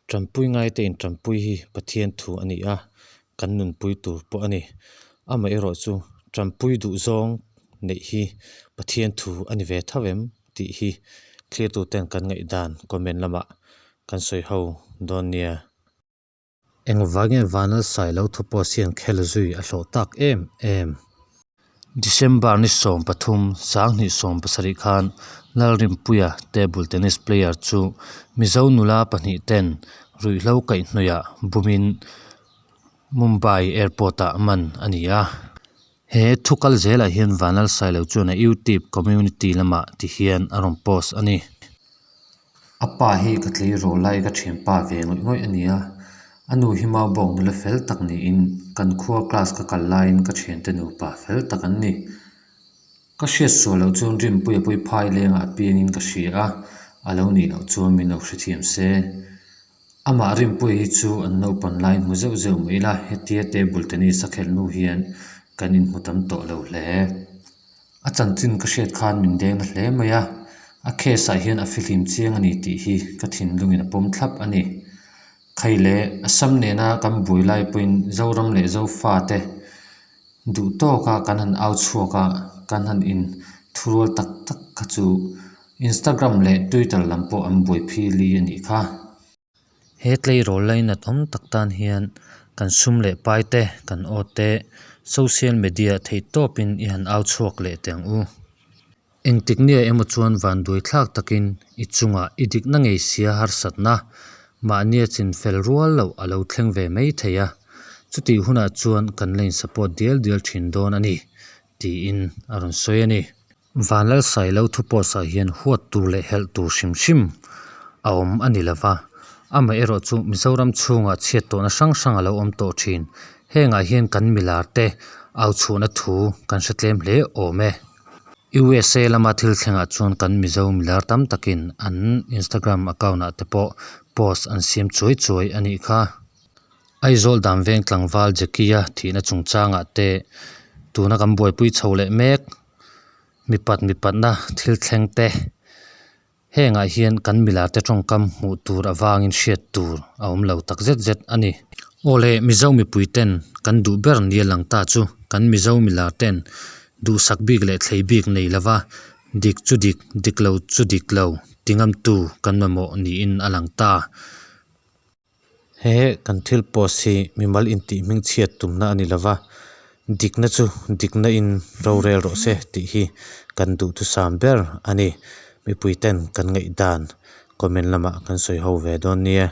Tanpui ngaite in tanpui hi Pathian thu a ni a, kan nunpui tur pawh a ni. Amaherawh chu tanpui duh zawng neih hi Pathian thu a ni ve tho em tih hi thlirtuten kan ngaihdan comment lamah kan sawi ho dawn nia. Engvangin Vanal Sailo thu post hian khel zui a hlawh tak em em? December ni 13, 2017 khan Lalrinpuia table tennis player chu Mizo nula pahnih ten ruihhlo kaihhnawihah bumin Mumbai airport ah man a ni a. He thu kal zelah hian Vanal Sailo chuan a YouTube community lamah ti hian a rawn post a ni. A pa hi ka tleirawl lai ka thianpa ve ngawih ngawih a ni a, a nu hi Maubawk nula fel tak niin kan khua class ka kal laiin ka thiante nupa fel tak an ni. Ka hriat sual loh chuan Rinpuia pawh i phai lengah a piangin ka hria a, a lo nih loh chuan min lo hrethiam se. Amah Rinpuia hi chu an naupan laiin hmu zeuh zeuh mai ila, hetia table tennis a khelh hnu hian kan inhmu tam tawh lo hle. A chanchin ka hriat khan min deng na hle mai a, a case ah hian a fihlim chiang a ni tih hi ka thinlungin a pawm thlap a ni. Khai leh Assam nena kan buai lai pawhin Zoram leh Zofa te duh tawka kan han au chhuak a, kan han in thurual tak tak kha chu Instagram leh Twitter lam pawh an buai phili a nih kha. He tleirawl lainat awm tak tan hian kan sum leh pai te, kan aw te, social media theih tawpin i han au chhuak leh teh ang u. Engtik nia emaw chuan vanduai thlak takin i chungah i dikna ngei sia harsatna mahnia chin fel rual loh a lo thleng ve mai thei a, chutih hunah chuan kan la in support dial dial thin dawn a ni, tiin a rawn sawi a ni. Vanlalsailo thu post ah hian huat tur leh helh tur hrim hrim a awm a ni lova, amaherawh chu Mizoram chhungah chhiat tawhna hrang hrang a lo awm tawh thin. Hengah hian kan milar te au chhuahna thu kan hre tlem hle awm e. USA lama thil thlengah chuan kan Mizo milar tam takin an Instagram account ah te pawh post an siam chuai chuai a nih kha. Aizawl dan veng tlangval Jackie-a thihna chungchangah te tuna kan buaipui chho leh mek. Mipat mipatna thil thleng te hengah hian kan milar te tawngkam hmuh tur avangin hriat tur a awm lo tak zet zet a ni. Aw le Mizo mipui ten kan duh ber nia lang ta chu kan Mizo milar ten duhsak bik leh thlei bik nei lova dik chu dik, dik lo chu dik lo ti ngamtu kan mamawh niin a lang ta. He kan thil post hi mimal intih hming chhiat tumna a ni lova, dikna chu dikna in rorel rawh se tih hi kan duhthusam ber a ni. Mipui ten kan ngaihdan comment lamah kan sawi ho ve dawn nia.